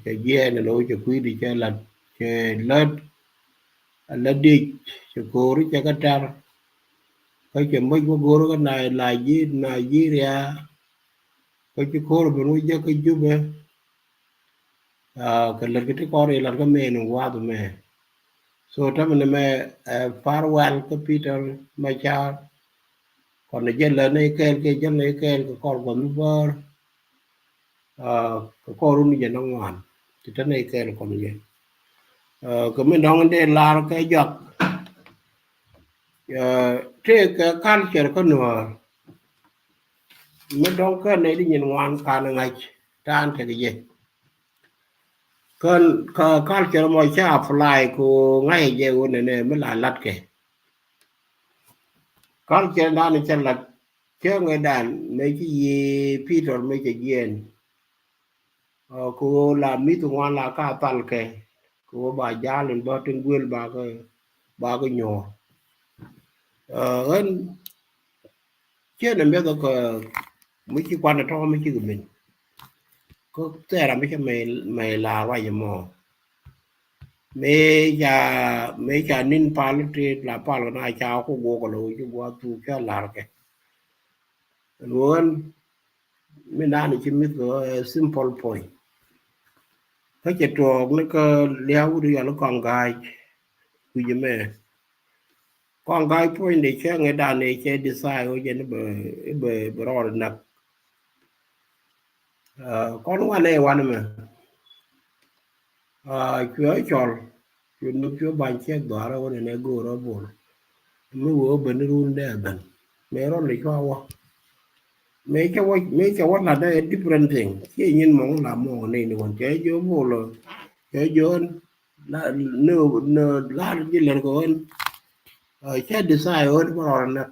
Cɛ jiɛɛn ni lo̱c cɛ kui̱di cɛ lat cɛ lät. A lät dic cɛ ko̱o̱ri cɛ kä tɛr. Kä cɛ moc bä go̱o̱r kä Ni- Nigeria. Kä ci ko̱o̱r ben wä jek kä Jubɛ. Kɛ lät kä ti kɔr ilat kä mɛ ni wath mɛ. So tämɛ ni mɛ farewell kä Peter Machar. Kɔn ni jɛ lät ni kɛɛl kɛ jɛ ni kɛɛl kɛ kɔr guɔth mi bär. Kɛ kɔr run jɛ ni ŋuan ti te ni kɛɛl kɔn jɛ. Kɛ mi dɔŋ dee lar kɛ jɔak. Tëëkɛ culture kä Nuäär. Mi dɔ̱ŋ kän nɛy di nyin ŋuan kan ŋa̱c ta̱a̱n tekɛ jɛ. Kän kä culture mɔ ca apply ku ŋa̱c jɛ wun nɛ nɛ mi la latkɛ. Culture dan cɛ lat cɛ ŋɛ dan mëë ci yi Peter mëë cɛ jiɛn. Kɛ ɣöö la mi̱th ŋuan la ka thal kɛ kɛ ɣöö ba jal in bä tin guël ba kɛ ba kɛ nyuɔ̱ɔ̱r. Ɣän ciɛ nɛ mɛth kɛ mi ci kuan tɔ̱ mi ci kɛ min. Kä thɛɛr ram mi cä mɛ la ruac mɔ. Mëë ca mëë ca ni̱n pal ti la pal kɛ na ca ku guɔk kɛ lo̱ ci gua̱a̱th thuk cä lar kɛ. Ɣän mi nani ci mi̱th kɛ simple point. Kä cɛ tuɔɔk ni kä lia̱a̱ wut yɔl kɔŋ ga̱a̱c kui̱c mɛ. Kɔŋ ga̱a̱c point de cɛ ŋɛ dan ɛ cɛ decide wä jɛ ni bɛ bɛ bɛ rɔɔd näk. Kɔn wanɛ wanɛ mɛ. Cuɛ cɔl cuɛ nuk cuɛ bany cɛ dhɔarɛ wä nɛ nɛ go̱o̱rä bol. Mi wee wä ben run dɛ ben mɛ rɔl ni cua wä. Mɛ cɛ wä mɛ cɛ wä lat dɛ different thing. Ciɛ nyin mɔŋ la mɔŋ ni ni wän cɛ jɔ bol cɛ jɔ ni ni lar ji̱ lɛr kɛ wän. Cɛ decide wä ni bä rɔl nɛ.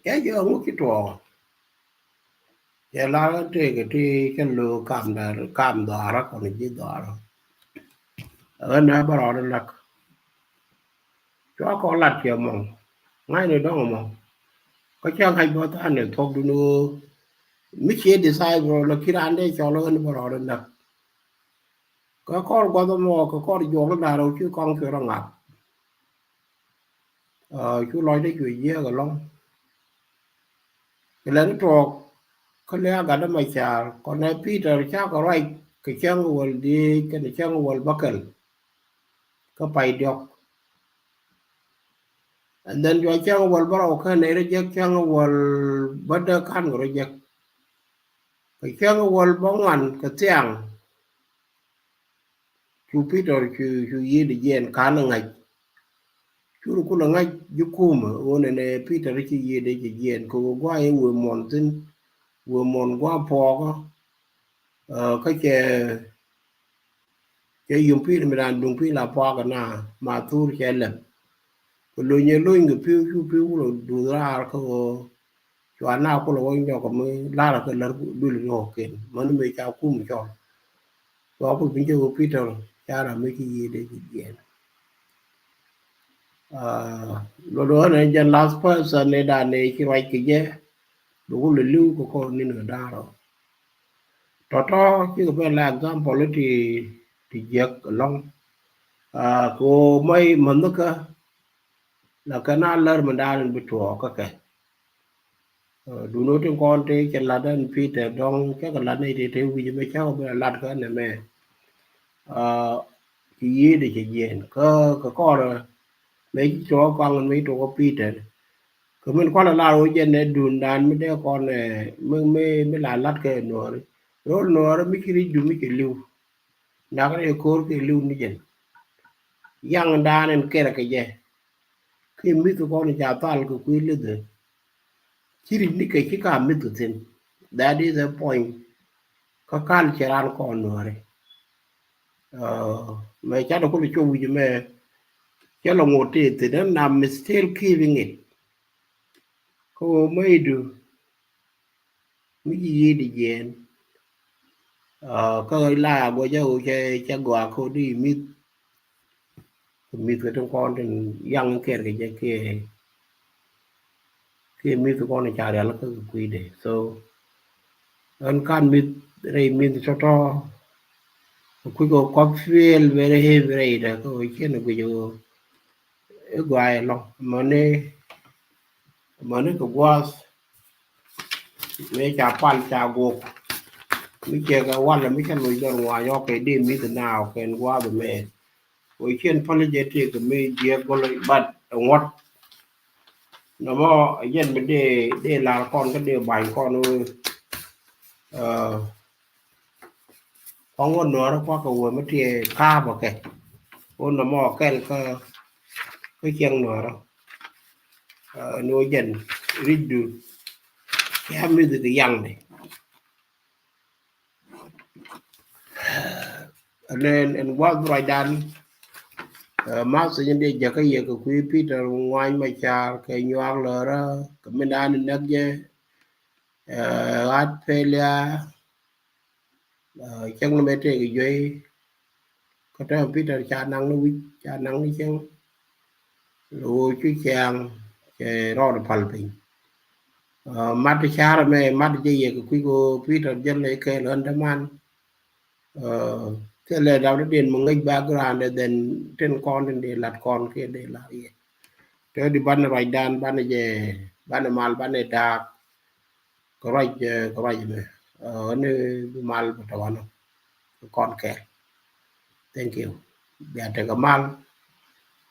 Cɛ jɔ ŋuk ci tuɔɔk. Cɛ lar kä tëëkɛ ti cä lo̱o̱ kam dhɔaarä kɔn ji̱ dhɔaarä. Ɣän ɛ bä rɔɔdä näk. Cua kɔn lat cɛ mɔŋ ŋa̱cni dɔ̱ŋ mɔ. Kä cä ŋa̱c bä tha̱a̱n ni thuɔ̱kdun ɣöö mi cie disciple lɔ ki raan dee cɔl ɣän bä rɔɔdä näk. Kä kɔr gua̱th mɔ kɛ kɔr juɔk ni da̱r ɣöö ci kɔŋ cuɛ rɔ ŋak. Cu lɔcdä cuɛ jiääk ɛlɔ̱ŋ. Kɛ lɛni tuɔɔk kä lɛ a gatdä Macar kɔnɛ Peter cakɔ ruac kɛ cäŋ wäl diec kɛnɛ cäŋ wäl bäkɛl. Kä pay diɔ̱k. And then cua cäŋ wäl bä rɔw kɛn nɛy rɔ jek cäŋ wäl bä däk ka̱n kɛ rɔ jek. Kɛ cäŋ wäl bä ŋuan kɛ thiaŋ. Cu Peter cu cu yiëëdɛ jiɛɛn ka̱n ŋa̱c. Cur kulɛ ŋa̱c ji̱ kumä ɣöö nɛnɛ Peter ci yiëëdɛ ci jiɛɛn kɛ ɣöö gua̱a̱ i̱ wëë muɔ̱n thi̱n. Wëë muɔ̱n gua̱a̱ puɔɔkä. Kä cɛ cɛ yum pi̱i̱r mi raan duŋ pi̱i̱ la puɔɔkä na ma thur cɛ lɛp. Kɛ lony ɛ lony kɛ pi̱w cu pi̱w kulɛ duth raar kä ɣöö Cua na kulɛ wä nyɔk mi lar kɛ lär dul nyɔk ken mani mi ca kum cɔl. Cua kul piny cɛ wä Peter ca ram mi ci yiëëdɛ ci jiɛn. Luɔt wä nɛ jɛn last person ni dan ni ci ruac kɛ jɛ. Bi kulɛ li̱w kɛ kɔn nin kɛ da̱ŋ rɔ. Tɔtɔ cikɛ ben la example ti ti jiäk ɛlɔ̱ŋ. Kɛ ɣöö mɔc mänh kä la kɛ na lär mi dan bi tuɔɔk kä kɛ. Duundä tin kɔn ti cɛ lat ɛn Peter dɔ̱ŋ cä kɛ lat ni ti ti wi̱c mɛ cä kɛ bi lat kä nɛ mɛ. Ci yiëëdɛ cɛ jiɛn kä kɛ kɔr Mëë ci tuɔɔk kɔaŋ, mëë ci tuɔɔk Peter. Kɛ min kualɛ lar wä jɛn ɛ duundan mi dee kɔn, eh, mi, mi, mi la lat kɛ Nuɔɔri. Ro̱l Nuɔɔri mi ci ri̱c du mi ci li̱w. Nak rɛy ko̱r kɛ li̱w ni jɛn. Yaŋdan ɛn kɛrɛ kɛ jɛ. Ki mi̱th kɔn ca thal kɛ kui̱ li̱th. Ci ri̱c ni kɛ ci ka mi̱th thi̱n. That is a point. Kä culture an kɔn Nuɔɔri. Uh, mɛ ca dee kulɛ cop wi̱c mɛ, cɛ lɛ ŋot ti thi̱n, and I'm still keeping it. Kä ɣöö mäc du mi ci yiëë di jiɛɛn. Uh, kä la a guɔ jɛ ɣöö cɛ, cɛ gɔaa kä di mi̱th. Kɛ mi̱th kɛ tin kɔn tin yaŋ in kɛɛr kɛ jɛ kiɛ, kiɛ mi̱th kɔn in ca rial kä kɛ kui̱dɛ. So ɛn kan mi̱th rɛy mi̱th tɔ̱tɔ̱. Kui̱ kɛ kɔp feel very heavy rɛy dɛ kä ɣöö cien guic ɣöö i̱ gɔaa ɛlɔ̱ŋ. Mäni, mäni kɛ gua̱a̱th. Mëë ca pal ca guɔk. Mi cɛ kɛ walɛ mi cɛ loc dɔr ŋuany ɔ kɛ dee mi̱th naaw kɛn gua̱a̱th mɛ. Wä cien päl jɛ tëëk mi jiɛk gɔl, but ŋuɔ̱t. Nɔmɔ a jɛn mi dee, dee lar kɔn kä dee ba̱ny kɔn wä. Uh, kɔn wä Nuɔɔrä kuakä wä mi tiɛ ka̱a̱pä kɛ. Wä nɔmɔ kɛl kä, kä ciɛŋ Nuɔɔrä. Uh, ni wä jɛn ri̱cdu. Cɛ mi̱th kɛ yaŋdɛ. Ɛn, ɛn, ɛn gua̱th ruacdan. Uh, math nyɛ dee jäkä yɛ kɛ kui̱ Peter Ŋuany Macar kɛ nyuak lärä kɛ mindan näk jɛ. Uh, ɣa̱t pɛlia. Uh, cäŋ ni mɛ tëëk juey. Kä tɛm Peter ca naŋ ni wi̱c, ca naŋ ni cäŋ. Lo̱o̱ cu cɛɛŋ cɛ rɔɔd pal piny. Uh, mat ca̱r mɛ mat jɛ yɛ kɛ kui̱ ko Peter jɛn lɛ kɛɛl ɣän däman. Uh, thilɛ dap ni diɛn mi ŋäc background then tin kɔn tin dee lat kɔn kiɛ dee lat yɛ. Tɛ di banɛ ruacdan banɛ jɛ, banɛ mal banɛ daak. Kɛ ruac, eh, kɛ ruac mɛ. Uh, ni bi mal bɛ tɔwanɔ kɔn kɛɛl. Thank you. Bia tekɛ mal.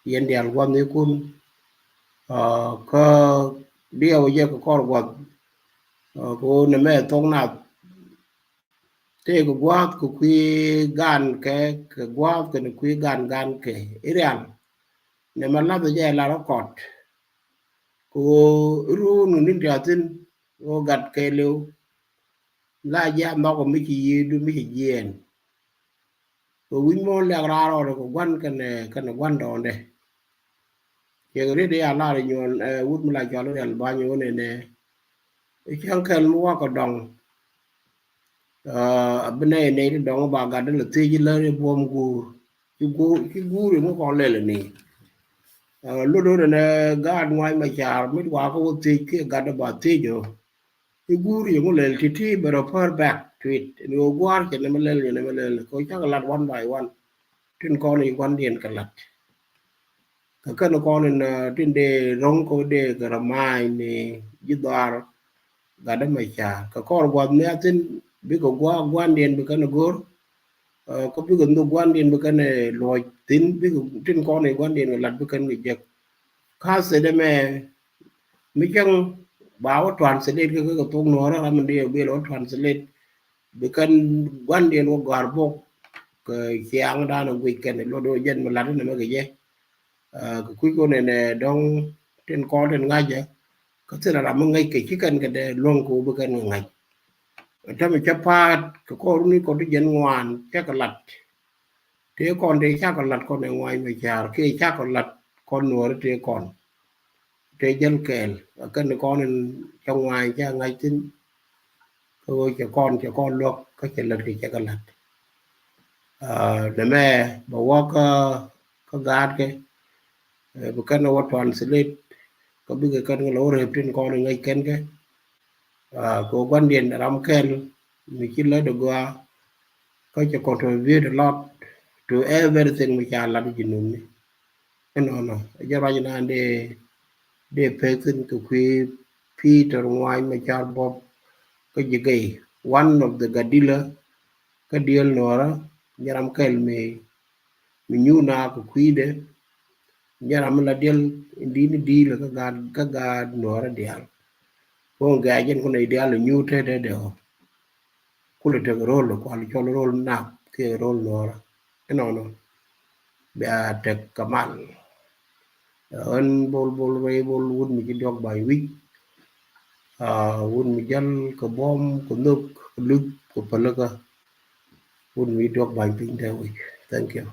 Yɛn diaal gua̱th ni kun. Uh, kä diɛw jɛ kɛ kɔr gua̱th. Uh, kɛ wä ni mɛ thok nath. Tëëkɛ gua̱a̱th kɛ kui̱ gan kɛ, kɛ gua̱a̱th kɛ ni kui̱ gan gan kɛ. Irial. Ni mɛ lath jɛ la rɔ kɔt. Kɛ wä run ni ti a thin. Wä gat kɛɛliw. La jiath nhɔk mi ci yiëëdu mi ci jiɛɛn. Kɛ wi̱c mɔ lɛk raar ɔɔdɛ kɛ gua̱n kɛnɛ, kɛnɛ gua̱n dɔɔndɛ. Cɛ kɛ riet ya lar nyuɔn, eh, wut mi la cɔl rial ba̱ny wä nɛnɛ. Cäŋ kɛl mi wakɛ dɔŋ. Uh, a bi nɛy nɛy ti dɔŋ ba gat lɛ thiec lä ri buɔm guur. Ci guur, ci guur iŋu kɔn lɛl ni. Uh, lot wä nɛnɛ gaat Ŋuany Macar mit wakä wä thiec kiɛ gat ba thiec ɔ. I̱ guur yɛ ŋu lɛl ti̱ti̱ bɛ rɔ pär back to it. Ni ɣöö gua̱a̱r cɛ nɛmɛ lɛl, cɛ nɛmɛ lɛl. Kɛ ɣöö cakɛ lat one by one. Tin kɔn i̱ gua̱ndiɛn kɛ lat. Kɛ kɛn kɔn in, uh, tin dee ro̱ŋ kɛ ɣöö dee kɛ rɔ ma̱a̱ny ni ji̱ dhɔaar gat dämɛ ca. Kɛ kɔr gua̱th mi a thi̱n bikɛ gua̱a̱r gua̱ndiɛn bi kɛn go̱r. Uh, kä bikɛ nhök gua̱ndiɛn bi kɛn luɔc thi̱n bikɛ tin kɔn i̱ gua̱ndiɛn kɛ lat bi kɛn kɛ jek. Ka thedɛ mɛ mi cäŋ ba wä translate kɛ, kɛ, kɛ thok Nuɔɔrä ram in dee bil wä translate. Bi kɛn gua̱ndiɛn wä gɔ̱a̱r bok kɛ ciaŋdan a guic kɛn luɔt wä jɛn mi lat inɛ mɛ kɛ jɛ. Ah, kɛ kui̱ kɔn ɛn, eh, dɔ̱ŋ tin kɔn tin ŋa̱cä. Kä thilɛ ram mi ŋäc kɛ ci kɛn kɛ dee luäŋ kɛ wä bi kɛn kɛ ŋa̱c. Täämɛ cä pa̱a̱t kɛ kɔr runi kɔn ti jɛn ŋuan cä kɛ lat. Tëë kɔn tëë cakɔ lat kɔn ɛ Ŋuany Macar kiɛ cakɔ lat kɔn Nuɔɔri tëë kɔn. Tëë jäl kɛɛl a kɛn kɔn in cä ŋuany cä ŋa̱c thi̱n. Kä ɣöö cɛ kɔn, cɛ kɔn luäk kä cɛ lät kɛ cɛ kɛ lat. Ah, nɛmɛ bɛ wä kä, kä gaatkɛ. Eh, bi kɛn wä translate kä bikɛ kɛn kɛ lɛ wä rep tin kɔn in ŋäc kɛn kɛ. Ah, kɛ gua̱ndiɛn ram kɛl mi ci lät a gɔaa kä cɛ contribute a lot to everything mi ca lat ji̱ Junubni. Ɛnɔnɔ ɛ jɛ ruac inan dee, dee pek thi̱n kɛ kui̱ Peter Ŋuany Macar Bɔp kä ji̱ gay, one of the gadila kä diël Nuɔɔrä, jɛ ram kɛl mi, mi nyuun a kɛ kui̱dɛ. Jɛn ram mi la diɛl in di̱i̱t ni di̱i̱t lɛ kä gaat, kä gaat Nuɔɔrä diaal. Kä ɣän gɛ̈ɛ̈c jɛn kun nɛy diaal ɛ nyuur te te dee ɣɔ̱. Kulɛ tek rol kual cɔl rol nap kiɛ rol Nuɔɔrä. Inɔnɔ bia tek kɛ mal. Ɣän Bol Bol Rɛy Bol, wut mi ci diɔk ba̱ny wi̱c. Aa, wut mi jäl kɛ buɔ̱m, kɛ nhök, kɛ luth, kɛ pälikä. Wut mi ci diɔk ba̱ny piny dee wi̱c. Thank you.